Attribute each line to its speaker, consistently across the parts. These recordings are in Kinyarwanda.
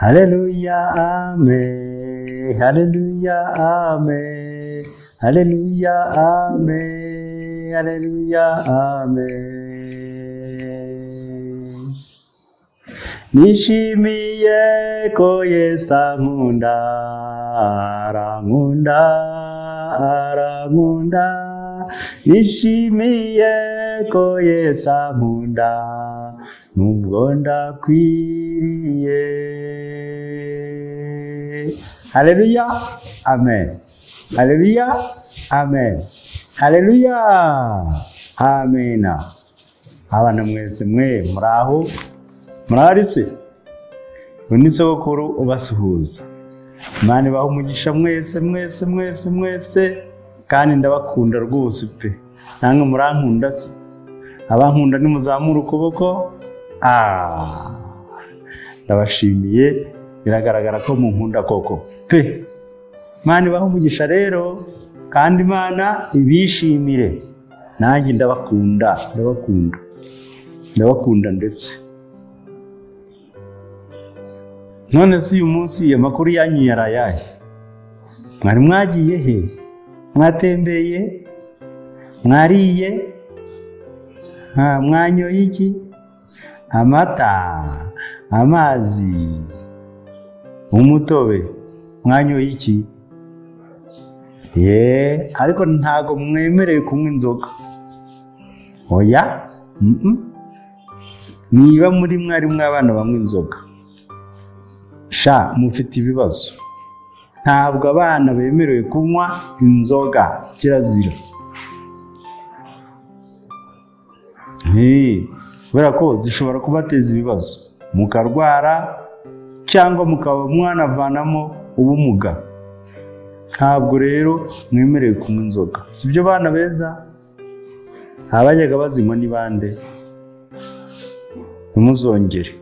Speaker 1: Haleluya, amen. Haleluya, amen. Haleluya, amen. Haleluya, amen. Nishimiye ko Yesu ankunda, arankunda, arankunda. Nishimiye ko Yesu ankunda, nubwo ndakwiriye. Haleluya, amen. Haleluya, amen. Haleluya, amena. Abana mwese mwe muraho, murahari se? Uyu ni sogokuru ubasuhuza. Imana ibahe umugisha mwese mwese mwese mwese, kandi ndabakunda rwose pe. Namwe murankunda se? Abankunda nimuzamure ukuboko. Ndabashimiye, biragaragara ko munkunda koko pe. Imana ibahe umugisha rero, kandi Imana ibishimire. Nanjye ndabakunda, ndabakunda, ndabakunda ndetse. None se uyu munsi amakuru yanyu yarayahe? Mwari mwagiye he? Mwatembeye? Mwariye? Mwanyoye iki? Amata, amazi, umutobe, mwanyoye iki? Ye, ariko ntago mwemerewe kunywa inzoga. Oya? Niba muri mwari mw'abana banywa inzoga, sha mufite ibibazo. Ntabwo abana bemerewe kunywa inzoga, kirazira. Kubera ko zishobora kubateza ibibazo, mukarwara cyangwa mukaba mwanavanamo ubumuga. Ntabwo rero mwemerewe kunywa inzoga. Sibyo bana beza? Abajyaga bazinywa ni bande? Ntimuzongere.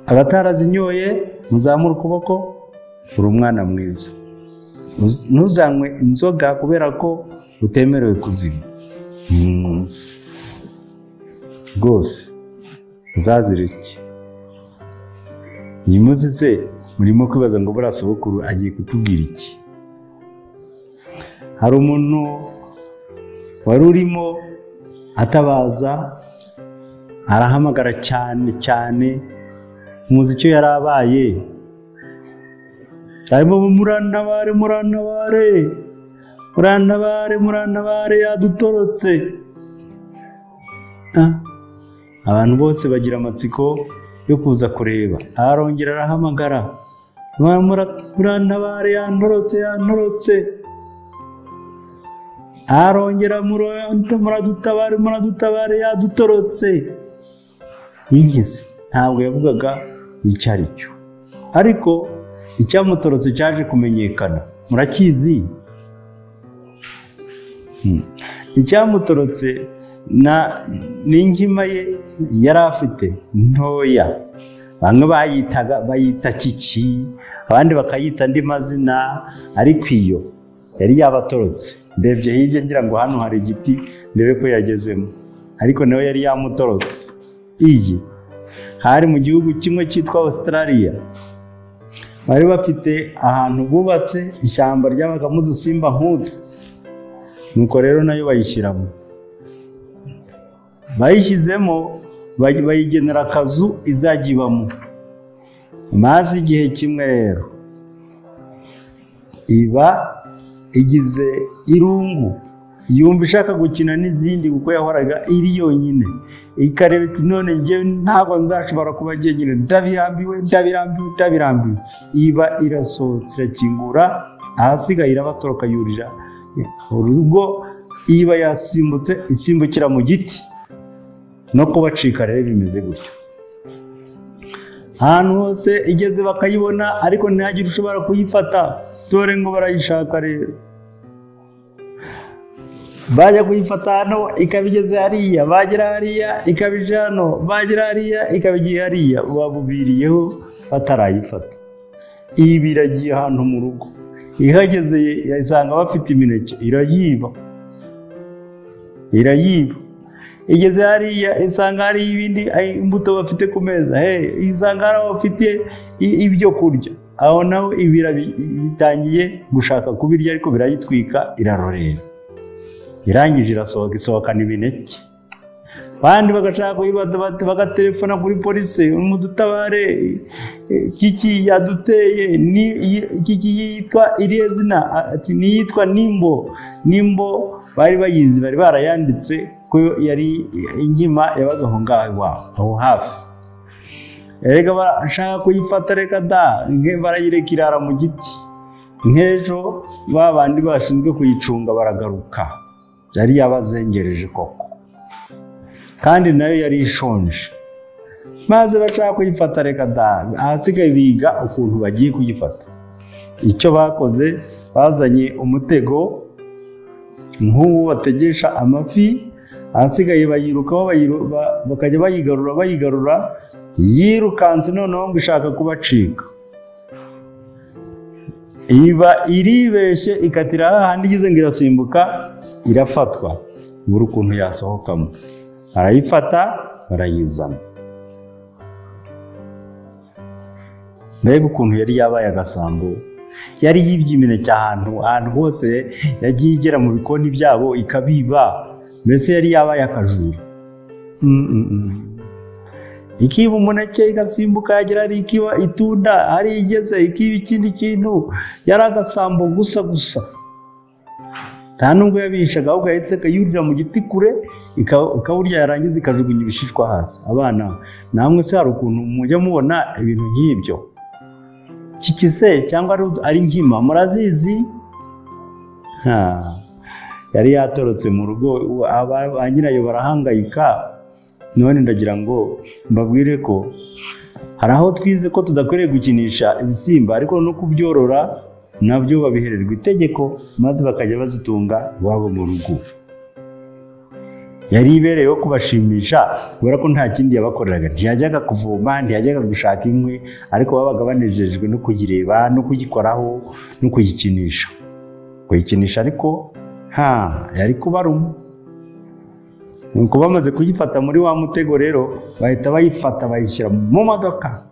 Speaker 1: Abatarazinyoye muzamure ukuboko, uri umwana mwiza. Ntuzanywe inzoga kubera ko utemerewe kuzinywa. Rwose uzazireke. Uyu munsi se murimo kwibaza ngo buriya sogokuru agiye kutubwira iki? Hari umuntu wari urimo atabaza, arahamagara cyane cyane, muzi icyo yarabaye. Arimo murantabare, murantabare, murantabare, murantabare, yadutorotse. Abantu bose bagira amatsiko yo kuza kureba. Arongera arahamagara, murantabare, yantorotse, yantorotse. Arongera muradutabare, muradutabare, yadutorotse. Yigeze ntabwo yavugaga icyo ari cyo, ariko icyamutorotse cyaje kumenyekana. Murakizi? Icyamutorotse n'inkima ye yari afite ntoya. Bamwe bayitaga bayita kiki, abandi bakayita andi mazina, ariko iyo yari yabatorotse. Ndebye hirya ngira ngo hano hari igiti ndebe ko yagezemo, ariko nawe yari yamutorotse. Iyi hari mu gihugu kimwe cyitwa Australia. Bari bafite ahantu bubatse ishyamba ryabagamo udusimba nk'utu. Nuko rero nayo bayishyiramo. Bayishyizemo bayigenera akazu izajya ibamo. Maze igihe kimwe rero iba igize irungu, yumva ishaka gukina n'izindi kuko yahoraga iri yonyine. Ikareba iti none njye ntabwo nzashobora kuba njyenyine, ndabirambiwe, ndabirambiwe, ndabirambiwe. Iba irasohotse irakingura, ahasigaye irabatoroka yurira urugo. Iba yasimbutse isimbukira mu giti, no kubacika rero bimeze gutyo. Ahantu hose igeze bakayibona, ariko ntihagire ushobora kuyifata. Dore ngo barayishaka rero. Bajya kuyifata hano ikaba igeze hariya, bagera hariya ikaba ije hano, bagera hariya ikaba igiye hariya. Babubiriyeho batarayifata. Ibi iragiye ahantu mu rugo, ihageze isanga bafite imineke, irayiba, irayiba. Igeze hariya isanga hari ibindi imbuto bafite ku meza, isanga hari aho bafite ibyo kurya. Aho naho ibira bitangiye gushaka kubirya, ariko birayitwika, irarorera. Irangije irasohoka, isohokana imineke. Abandi bagashaka kuyibata, bagatelefona kuri polisi, umudutabare, Kiki yaduteye, ni Kiki yitwa iriya zina, ati niyitwa Nimbo. Nimbo bari bayizi, bari barayanditse ko yari inkima yabaga aho ngaho iwabo, aho hafi. Erega bashaka kuyifata, reka da, barayireka irara mu giti. Nk'ejo ba bandi bashinzwe kuyicunga baragaruka, yari yabazengereje koko, kandi nayo yari ishonje. Maze bashaka kuyifata, reka da, ahasigaye biga ukuntu bagiye kuyifata. Icyo bakoze, bazanye umutego nk'uwo bategesha amafi, ahasigaye bayirukaho, bakajya bayigarura, yirukanse noneho ngo ishaka kubacika. Iba iribeshye ikatira hahandi igeze ngo irasimbuka, irafatwa, buri ukuntu yasohokamo. Barayifata barayizana. Mbega ukuntu yari yabaye agasambo, yari yibye imineke ahantu hose, yagiye igera mu bikoni byabo ikabiba, mbese yari yabaye akajura. Ikiba umuneke igasimbuka, yagira ari ikiba itunda, hari igeze ikiba ikindi kintu, yari agasambo gusa gusa. Nta nubwo yabishaga, ahubwo yahise yurira mu giti kure, ikawurya, yarangiza ikajugunya ibishishwa hasi. Abana namwe se hari ukuntu mujya mubona ibintu nk'ibyo? Kiki se cyangwa ari nkima murazizi? Yari yatorotse mu rugo, ba nyirayo barahangayika. None ndagira ngo mbabwire ko hari aho twize ko tudakwiriye gukinisha ibisimba, ariko no kubyorora nabyo babihererwa itegeko, maze bakajya bazitunga iwabo mu rugo. Yari ibereyeho kubashimisha, kubera ko nta kindi yabakoreraga. Ntiyajyaga kuvoma, ntiyajyaga gushaka inkwi, ariko babaga banejejwe no kuyireba, no kuyikoraho, no kuyikinisha. Kuyikinisha ariko yari kubaruma. Nuko bamaze kuyifata muri wa mutego rero, bahita bayifata bayishyira mu modoka.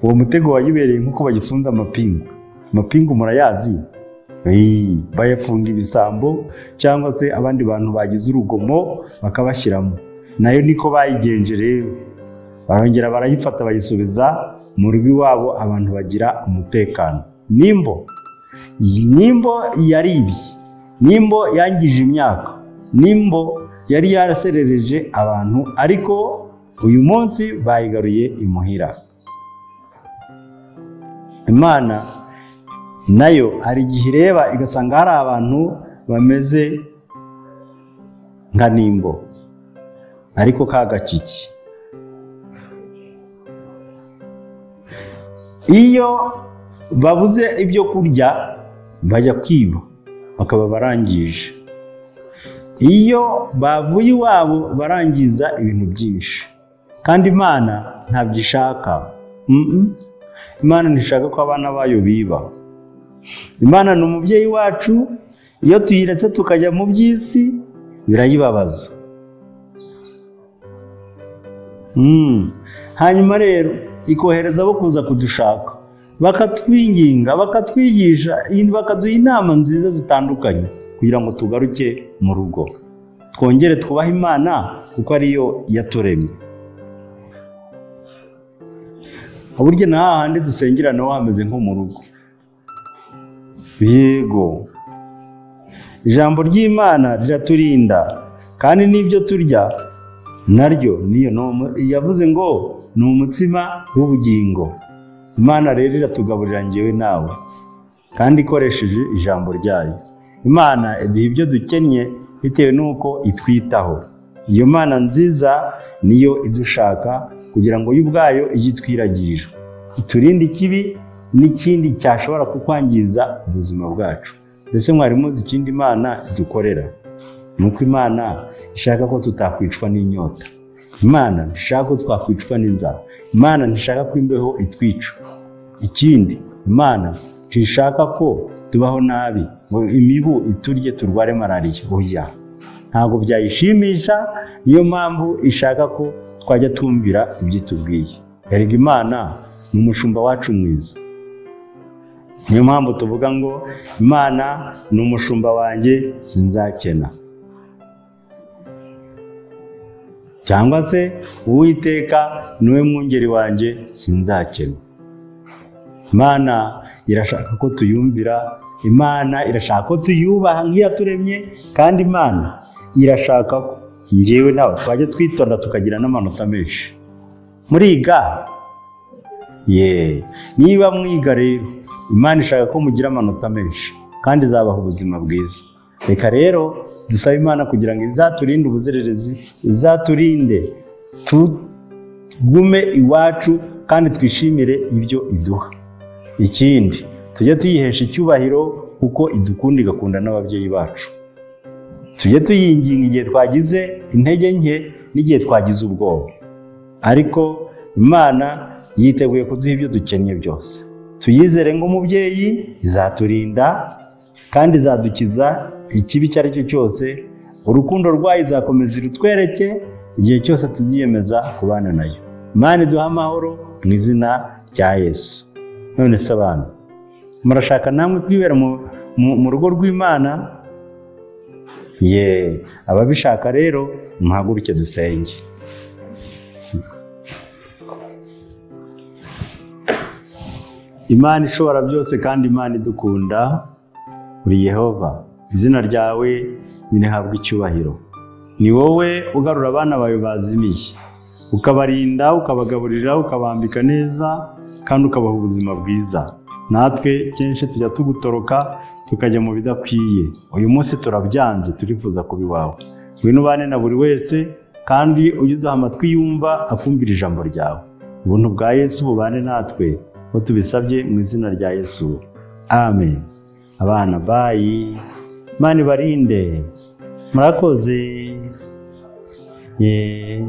Speaker 1: Uwo mutego wayibereye nk'uko bagifunze amapingu. Amapingu murayazi, bayafunga ibisambo cyangwa se abandi bantu bagize urugomo bakabashyiramo. Nayo niko bayigenje rero, barongera barayifata bayisubiza mu rugo iwabo, abantu bagira umutekano. Nimbo yaribye, Nimbo yangije imyaka, Nimbo yari yaraserereje abantu, ariko uyu munsi bayigaruye imuhira. Imana nayo hari igihe ireba igasanga hari abantu bameze nka Nimbo, ariko kagakiki. Iyo babuze ibyo kurya bajya kwiba, bakaba barangije. Iyo bavuye iwabo barangiza ibintu byinshi, kandi Imana ntabyo ishaka. Imana ntishaka ko abana bayo biba. Imana ni umubyeyi wacu, iyo tuyiretse tukajya mu by'isi birayibabaza. Hanyuma rero ikohereza abo kuza kudushaka, bakatwinginga, bakatwigisha, bakaduha inama nziza zitandukanye kugira ngo tugaruke mu rugo, twongere twubahe Imana kuko ariyo yaturemye. Burya na hahandi dusengera naho hameze nko mu rugo. Yego, ijambo ry'Imana riraturinda, kandi n'ibyo turya naryo niyo yavuze ngo ni umutsima w'ubugingo. Imana rero iratugaburira njyewe nawe, kandi ikoresheje ijambo ryayo. Imana iduha ibyo dukennye bitewe n'uko itwitaho. Iyo Mana nziza niyo idushaka kugira ngo yo ubwayo ijye itwiragirira, iturinde ikibi n'ikindi cyashobora kukwangiza ubuzima bwacu. Mbese mwari muzi ikindi Imana idukorera? Nuko Imana ishaka ko tutakwicwa n'inyota. Imana ntishaka ko twakwicwa n'inzara. Imana ntishaka ko imbeho itwica. Ikindi, Imana ntishaka ko tubaho nabi ngo imibu iturye turware malariya. Oya, Ntabwo byayishimisha. Niyo mpamvu ishaka ko twajya twumvira ibyo itubwiye. Erega Imana ni umushumba wacu mwiza. Niyo mpamvu tuvuga ngo Imana ni umushumba wanjye sinzakena, cyangwa se Uwiteka niwe mwungeri wanjye sinzakena. Imana irashaka ko tuyumvira, Imana irashaka ko tuyubaha nk'iyaturemye, kandi Imana irashaka ko njyewe nawe twajya twitonda tukagira n'amanota menshi. Muriga? Ye, niba mwiga rero Imana ishaka ko mugira amanota menshi kandi izabaha ubuzima bwiza. Reka rero dusabe Imana kugira ngo izaturinde ubuzererezi, izaturinde tugume iwacu kandi twishimire ibyo iduha. Ikindi, tujye tuyihesha icyubahiro kuko idukunda igakunda n'ababyeyi bacu. Tujye tuyinginga igihe twagize intege nke n'igihe twagize ubwoba, ariko Imana yiteguye kuduha ibyo dukennye byose. Tuyizere nk'umubyeyi, izaturinda kandi izadukiza ikibi icyo ari cyo cyose. Urukundo rwayo izakomeza irutwereke igihe cyose tuziyemeza kubana nayo. Imana iduha amahoro mu izina rya Yesu. None se abantu, murashaka namwe kwibera mu rugo rw'Imana? Ye, ababishaka rero muhaguruke dusenge. Imana ishobora byose kandi Imana idukunda, uri Yehova, izina ryawe nirihabwe icyubahiro. Ni wowe ugarura abana bawe bazimiye, ukabarinda, ukabagaburira, ukabambika neza kandi ukabaha ubuzima bwiza. Natwe kenshi tujya tugutoroka tukajya mu bidakwiye. Uyu munsi turabyanze, turifuza kuba iwawe. Ngwino ubane na buri wese kandi ujye uduha amatwi yumva akumvira ijambo ryawe. Ubuntu bwa Yesu bubane natwe, ko tubisabye mu izina rya Yesu. Amen. Abana bayi, Imana ibarinde. Murakoze. Ye.